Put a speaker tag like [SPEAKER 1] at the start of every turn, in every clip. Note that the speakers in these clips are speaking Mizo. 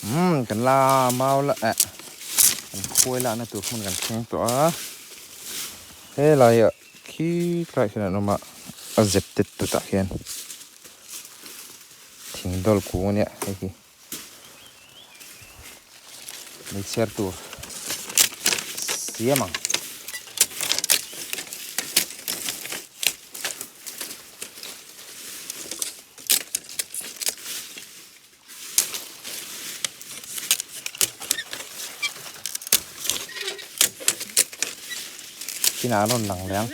[SPEAKER 1] Umm kan la mau la eh kan khuai lakna tur hmun kan thleng tawh a helai ah khi tlaiah khian an awm a a zep tet tut ah khian thing dawl kung ania hei hi meichher tur siam ang. Kinah an rawn lang leh ang.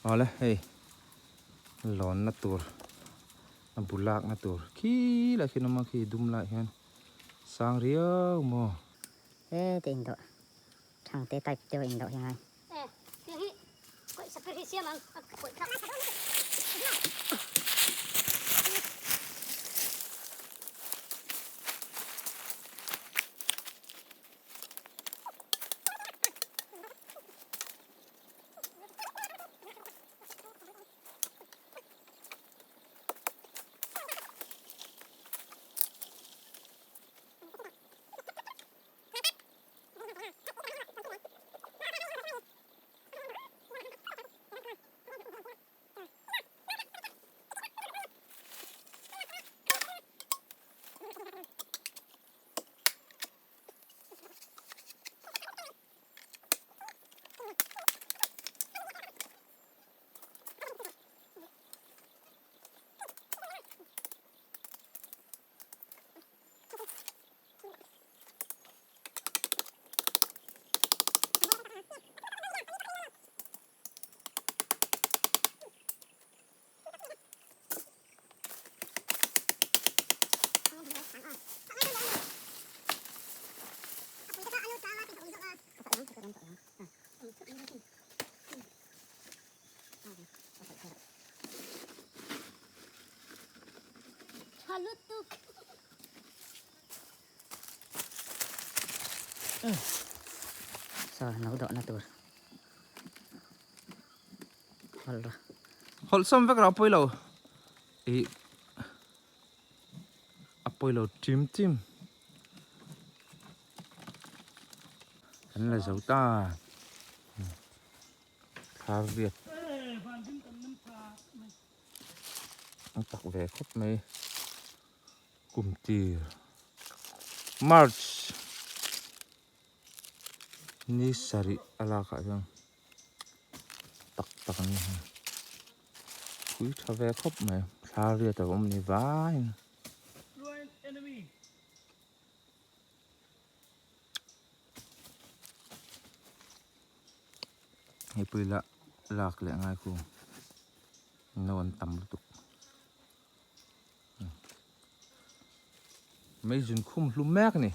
[SPEAKER 1] Awle hei lawnna tur a bu lakna tur khi lai khian awm a khi dum lai hian sang riau maw.
[SPEAKER 2] He te indawh thangte type deuh a indawh hi ngai. Saw no dawh na tur hawlh rawh.
[SPEAKER 1] Hawlh sawm vek rawh a pawi lo ih a pawi lo tim tim kan la zo ta thar riat. An tak ve khawp mai kum tir March ni sarih a lak ah hian tak tak an ni a pui tha ve khawp mai thla riat a awm ni vaiin. Hei pui lah lak leh ngai khu no an tam lutuk mei zun khum hlum mek a ni.